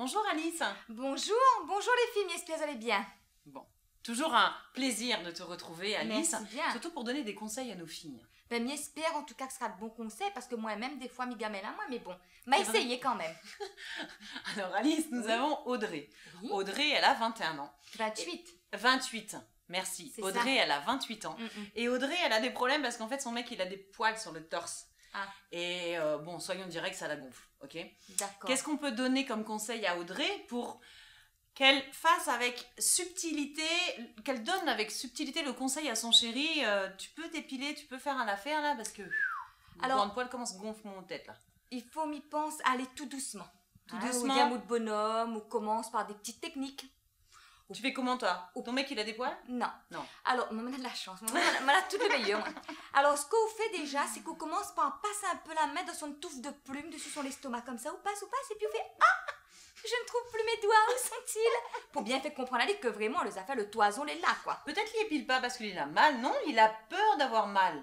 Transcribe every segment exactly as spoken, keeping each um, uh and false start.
Bonjour Alice. Bonjour, bonjour les filles, mi èspèr zot i sava bien. Bon, toujours un plaisir de te retrouver, Alice. Merci bien. Surtout pour donner des conseils à nos filles. Ben, mi èspèr an tou ka ke sra de bon konsèy, parske moin mèm, défoi, mi gamèl amoin, mé bon, ma éséyé kan mèm. C'est vrai. Alors, Alice, nous avons Audrey. Oui. Audrey, elle a vingt et un ans. Vingt-huit. Et vingt-huit. Merci. C'est ça. Audrey, elle a vingt-huit ans. Mm, mm. Et Audrey, elle a des problèmes parce qu'en fait, son mec, il a des poils sur le torse. Ah. Et, euh, bon, soyons directs, ça la gonfle, ok ? D'accord. Qu'est-ce qu'on peut donner comme conseil à Audrey pour qu'elle fasse avec subtilité, qu'elle donne avec subtilité le conseil à son chéri, euh, tu peux t'épiler, tu peux faire un affaire là, parce que le bann poil commence à gonfler mon tête là. Alors, i fo, mi pans, alé tou dousman. Tou dousman. Hein, ou bien, ou de bonhomme, ou komans par des petites techniques. Tu fais comment, toi ? Ton mec, il a des poils ? Non. Non. Alor, moin, moin la de la shans. Moin, moin la, moin la tout le méyèr, moin. Alor, sak ou fé déza, sé k'ou komans par pas in pé la min dan son touf de plim desi son lèstoma, konmsa, ou pas, ou pas, épi ou fé : « Ah, je ne trouve plus mes doigts, où sont-ils ? » Pou bien fé konprann ali ke vréman, lé zafèr, le toison lé la, koi. Peut-être li épile pas parce qu'il a mal, non ? Il a peur d'avoir mal.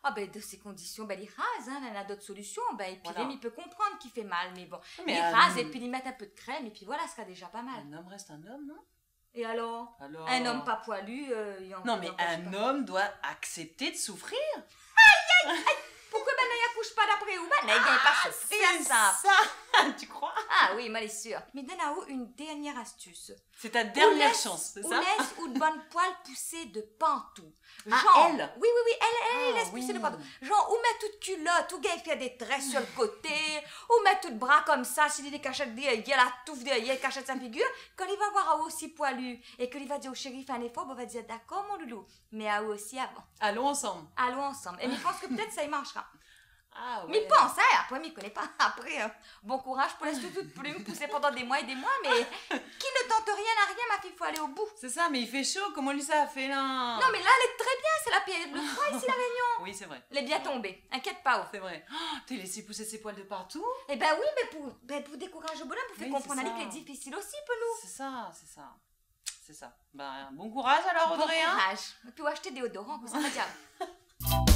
Ah ben, dan sé kondision, ben, li raz, hein, néna d'ot solision. Ben, épilé, mi pé konprann k'i fé mal, mé bon. Voilà. Mé, li raz, euh, épi li mèt in pé de krèm, épi voilà, sra déza pa mal. Un homme reste un homme, non ? Et alors ? Alors ? Un homme pas poilu, euh, i an... Non, mais un homme doit accepter de souffrir. Aïe, aïe, aïe. Pourquoi ben, i akoush pa d'apré ou ? Ben, i gingn pa soufrir, sa. Ah, c'est ça. Tu crois ? Ah oui, moin lé sir. Mi donn aou une dernière astuce. C'est ta dernière chance, c'est ça ? Ou lès, ou lès out bann poil pousé de partou. Ah, elle ? Oui, oui, oui, elle, elle, elle lès pousé de partou. Ah, oui. Genre, ou mèt out kilot, ou gingn fé dé très sur le côté, ou mèt out bra konmsa, si li kashèt dèryèr, la touf dèryèr, kashèt sa figure. Kan li va voir aou osi poilu, é ke li va dir aou : « Chéri, fé in éfor », ben, ou va dir : « D'accord, mon loulou, mé aou osi avan. » Allons ensemble. Allons ensemble. É mi pans ke pétèt sa i marshra. Ah ouais. Mi pans, hein, apré, mi koné pa. Apré, hein, bon courage pou lès tout out plim pousé pandan des mois et des mois, mais qui ne tente rien n'a rien, ma fille, faut aller au bout. C'est ça, mais il fait chaud, comment lui ça a fait là ? Non, mais là, elle est très bien, c'est la période de froid ici, La Réunion. Oui, c'est vrai. Lé bien tombé, inkièt pa, oh. C'est vrai. Oh, t'es laissé pousser ses poils de partout ? Eh ben oui, mais pou, ben, pou dékourajé bonhomme, pou fé konprann ali ke lé difisil osi pou nou. Oui, c'est ça. C'est ça, c'est ça. C'est ça. Ben, bon courage alors, Audrey, hein ? Bon courage. Épi ou ashté déodoran, konmsa, pa diab.